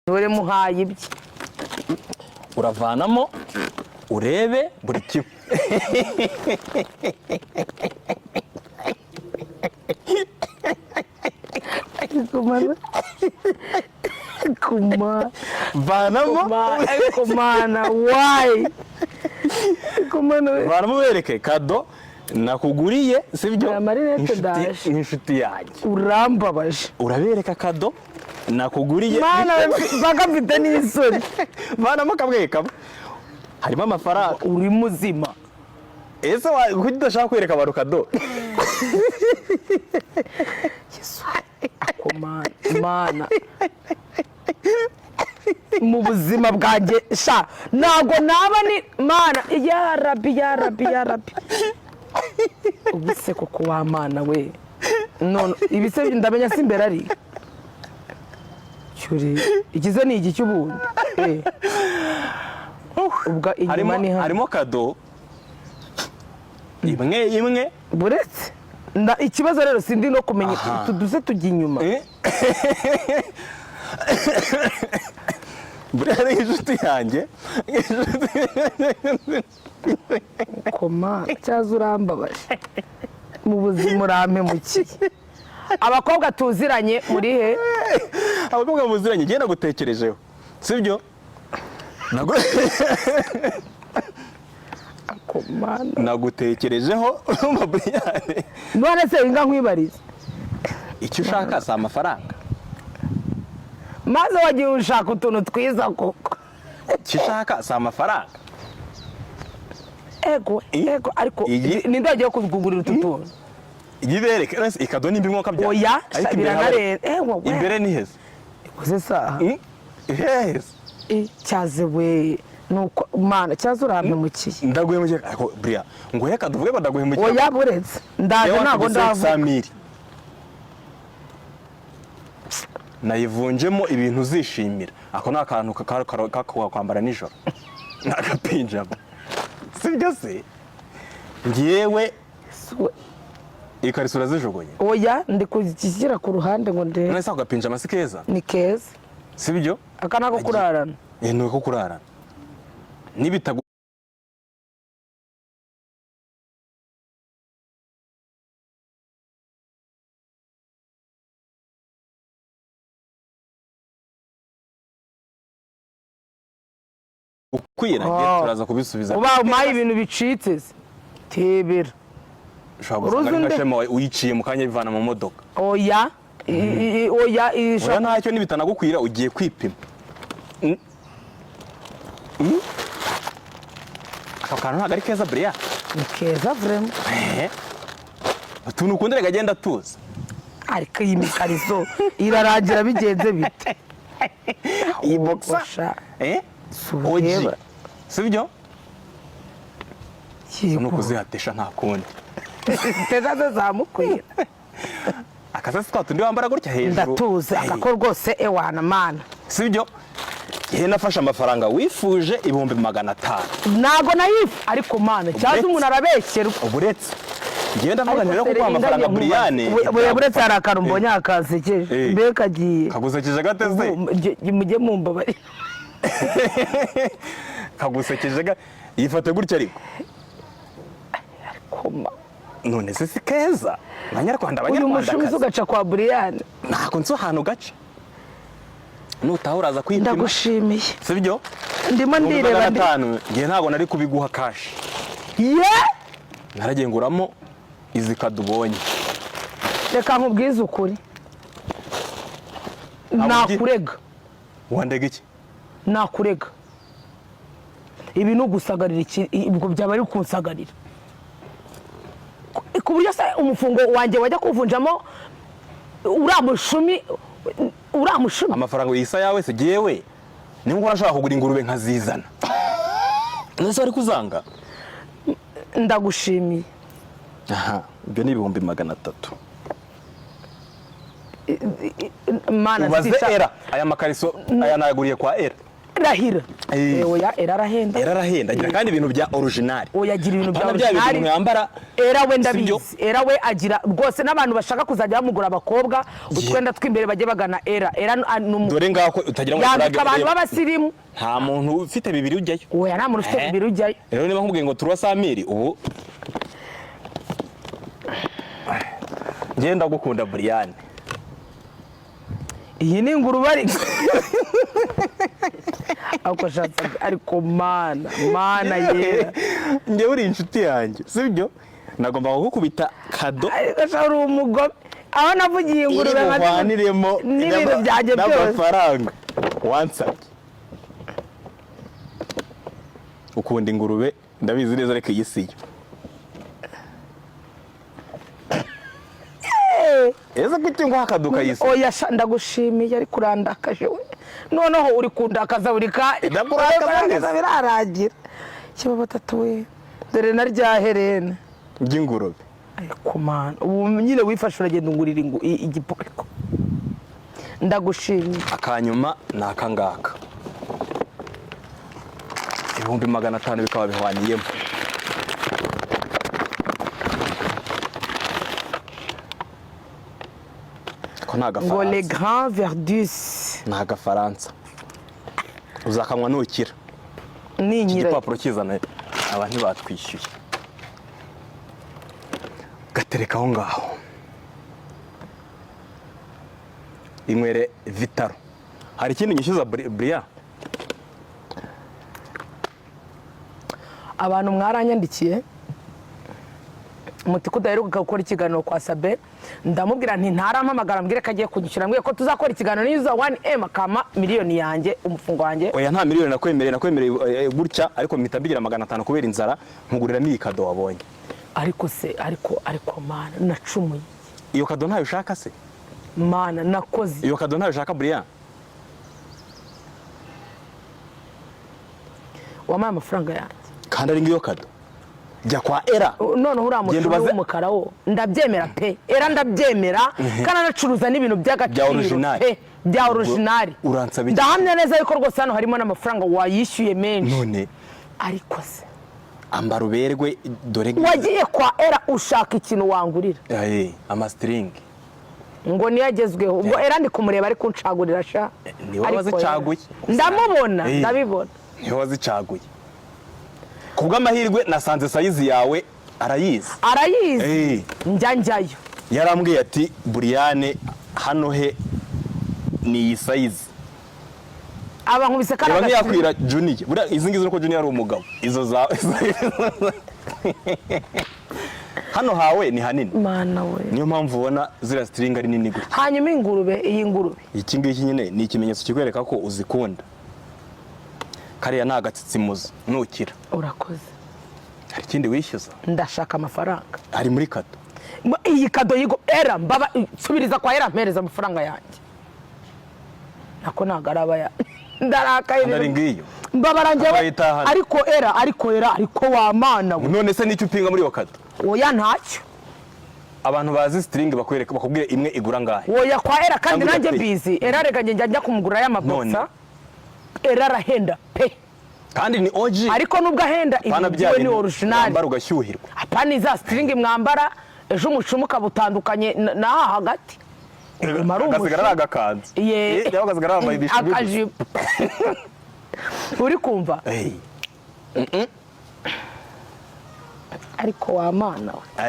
Dore muhaye ibye. Uravanamo urebe buri kimwe. Kumana kuma. Vanamo. Kumana wayi kumana we. Vanamo bereke kado nakuguriye, sibyo? Aya marinete. Ndaje. Nk'inshuti yanjye. Urambabaje. Urabereka kado nakuguriye. Mana we, mpaka mfite n'isoni. Vanamo kamwe kamwe, harimo amafaranga. Uri muzima? Ese kuki udashaka kwereka abantu kado? Ako mana, mana, mu buzima bwanjye sha ntabwo naba ni mana ya rabi ya rabi ya rabi. Ubu se koko wa mana we, none ibi se ndamenya si imbere ari cyuri ikize ni iki cy'ubundi? Ubwo inyuma Harimo ni hano. Harimo kado imwe imwe. Buretse ikibazo rero sindi no kumenya. Aha. Utu duze tujya inyuma. Eh? Buriya ni inshuti yanjye. Koma cyaza, urambabaje mu buzima, urampemukiye. Abakobwa tuziranye muri he? Abakobwa muziranye, njye nagutekerejeho, sibyo? Komana. Nagutekerejeho urumva, Buriyane. None se inga nkwibariza. Icyo ushaka si amafaranga? Maze wagiye ushaka utuntu twiza koko. Icyo ushaka si amafaranga? Ego. Ego, ariko ninde wagiye kugurira utu tuntu? Yibereke none se ikado nimba imwoka bya Oya. Ariko imbere Biranarenze, ewa we. Imbere ni heza. Uze saha. Heza. Cyaze we, nuko mana cyaze urampemukiye. Ndaguhemukiye, ariko buriya ngo reka tuvuge ngo ndaguhemukiye. Oya, buretse ndaje. Yewe. Ntabwo wakugeze ndavuga. 500 nayivunjemo ibintu uzishimira. Ako ni akantu kwambara nijoro, ni agapinjama, sibyo se? Ngewe ikariso urazijugunye. Oya, ndi kugishyira ku ruhande ngo ndebe. None se ako gapinjama si keza? Ni keza. Sibyo? Aka nako kurarana. Eh, ni uko kurarana nibitagu ukwira ngiye. Oh. Turaza kubisubiza. Uba umpaye ibintu bicitse se tebera. Ushobora gusanga ari Uruzi nka Shema uyiciye mu kanya bivana mu modoka. Oya, oya. Oya. Ntacyo, nibitanagukwira ugiye kwipima. Aka kantu ntabwo ari keza, buriya? Ni keza vraiment. Eh. Utuntu ukunda reka agenda tuza. Ariko iyi mikariso irarangira bigenze bite? Iyi boxer. Osha. Eh? Si Oji. ureba. Sibyo? Yego. Ni ukuzihatisha, nta kundi. Teza ze zamukwira. Akasasi twa tundi wambara gutya hejuru. Ndatuze. Eh. Akako rwose, ewana mana. Sibyo? Yewe, nafashe amafaranga wifuje, 500,000. Ntago nayifu, ariko mana cyaza umuntu arabeshyerwa. Uburetse ngewe ndavuga nti rero kuguha amafaranga, Buriyane. Buretse, hari akantu mbonye akasekeje. Eh. Mbega kagiye. Kagusekeje gateze? Mujye mumbabarira. Kagusekeje ga yifate gutya ariko. Koma. None se si keza, banyarwanda? Uyu mushumi Banyarwandakazi. ugaca kwa Buriyane. Ntabwo nzi ahantu gaca, nutaha uraza kwipima. Ndagushimiye. Sibyo? Ndimo Ibihumbi ndireba magana atanu ngewe ntabwo nari kubiguha cash. Ye. Naragiye nguramo izi kado ubonye. Reka nkubwize ukuri. Ntabwo Nakurega. Wandega iki? Nakurega. Ibi ni ugusagarira iki? Ubwo byaba ari kunsagarira ku buryo se umufungo wanjye wajya kuvunjamo uriya mushumi, uriya mushumi? Amafaranga uyisa yawe se? Jyewe niba ukora nshaka kugura ingurube nkazizana, nese wari kuzanga? Ndagushimiye. Aha, ibyo ni 300,000. Mana. Ubaze. Sica. Era aya makariso aya nayaguriye kwa era. Rahira. Eh. Oya, Era arahenda. Era arahenda, agira kandi ibintu bya original. Oya, agira ibintu bya Apana bya bintu original. umuntu yambara. Era we Sibyo? ndabizi, Era we agira rwose n'abantu bashaka kuzajya bamugura abakobwa utwenda tw'imbere bajye bagana Era. Era ni Dore ngaho utagira ngo yambika flag abantu urebe. b'abasirimu. Nta muntu ufite bibiri ujyayo. Oya, nta muntu ufite Eh. bibiri ujyayo. Rero niba nkubwiye ngo turuwa samiri, ubu ngenda gukunda Brian. Iyi ni ingurube, ariko ariko ashatse, ariko Mana, Mana yera. Njyewe uri inshuti yanjye, sibyo? Nagomba kugukubita kado. Ariko sha, uri umugome. Aho navugiye ingurube iri buhwaniremo n'ibintu byanjye byose. N'amafaranga wansabye. Ukunda ingurube ndabizi neza, ariko iyi si yo. Ese kuki nguha akaduka yisi? Oya sha, ndagushimiye, ariko urandakaje we. Noneho uri kundakaza buri kanya. Ndakurakaza. Uri kundakaza Neza. birarangira kiba batatu we. Dore na rya herena Ry'ingurube. Ariko Mana, ubu nyine wifashe uragenda ungurira igipo, ariko ndagushimiye. Akanyuma ni akangaka, 500,000 bikaba bihwaniyemo. Ko nta Ngo le gafaransa. Grand Verdus. Ni agafaransa, uzakanywa nukira. Ni Iki nyira gipapuro kizana, aba ntibatwishyuye, gatereka aho ngaho. Inywere Vitaro. Hari ikindi nyishyuza, Buriya? Abantu mwaranyandikiye muti ko udaheruka gukora ikiganiro kwa Sabe. Ndamubwira nti ntarampamagara mbwire ko agiye kunyishyura. Mbwiye ko tuzakora ikiganiro niza 1M akama miliyoni yanjye, umufungo wanjye. Oya, nta miliyoni nakwemereye. Nakwemereye gutya, ariko mpita mbigira 500 kubera inzara, nkuguriramo iyi kado wabonye. Ariko se, ariko Mana, nacumuye. Iyo kado ntayo ushaka se? Mana, nakoze. Iyo kado ntayo ushaka, Buriya? Wampaye amafaranga yanjye. Kandi ari ngiyo kado, jya kwa Era. Noneho uriya Genda mucuruzi w'umukara wo ndabyemera pe. Era ndabyemera, kandi anacuruza n'ibintu by'agaciro. Bya original. Pe, bya original. Uransaba iki? Ndahamya neza yuko rwose hano harimo n'amafaranga wayishyuye menshi. None Ariko se ambara uberwe, dore. Wagiye kwa Era ushaka ikintu wangurira. Amasitiringi. Ngo niyo agezweho. Ubwo Era ndi kumureba ari kuncagurira sha. Ni wowe Ariko wazicaguye. Era, ndamubona. Ndabibona. Niwe wazicaguye. Ku bw'amahirwe nasanze size yawe arayizi. Arayizi. Njya njyayo. Yarambwiye ati: "Buriyane, hano he ni iyi size." Aba nkubise Reba kariya. Ntiyakwira Junior. Buriya izi ngizi nuko Junior ari umugabo, izo za hano hawe ni hanini. Mana we! Niyo mpamvu ubona ziriya sitiringi ari nini gutya. Hanyuma ingurube, iyi ngurube. Iki ngiki nyine ni ikimenyetso kikwereka ko uzikunda. Kariya ni agatsitsimuzo nukira. Urakoze. Hari ikindi wishyuza? Ndashaka amafaranga. Ari muri kado. Iyi kado yigo Era, mbaba nsubiriza kwa Era, mpereza amafaranga yanjye. Nako ntabwo ari abaya, ndarakaye. Kandi ari ngiyo. Mbabara njyewe. Abayitahana. Ariko Era, ariko Era, ariko wa Mana we! None se nicyo upinga muri iyo kado? Oya, ntacyo. Abantu bazi sitiringi bakwereka, bakubwire imwe igura angahe. Oya, kwa Era kandi Cyangwa nanjye ugakwiye. mbizi. Era reka njye njya kumugura y'amabogisa. None. Era arahenda pe. Kandi ni OG. Ariko nubwo ahenda, Apana ibintu bya byiwe ni bintu original. wambara ugashyuhirwa. Apana za sitiringi mwambara ejo umushumi ukaba utandukanye n'aha hagati. Uguma ari Agasigara ari umushumi. agakanzu. Ye. Cyangwa agasigara wambaye ibishumi gusa. Akajipo, uri kumva? Hey. Ariko wa Mana we!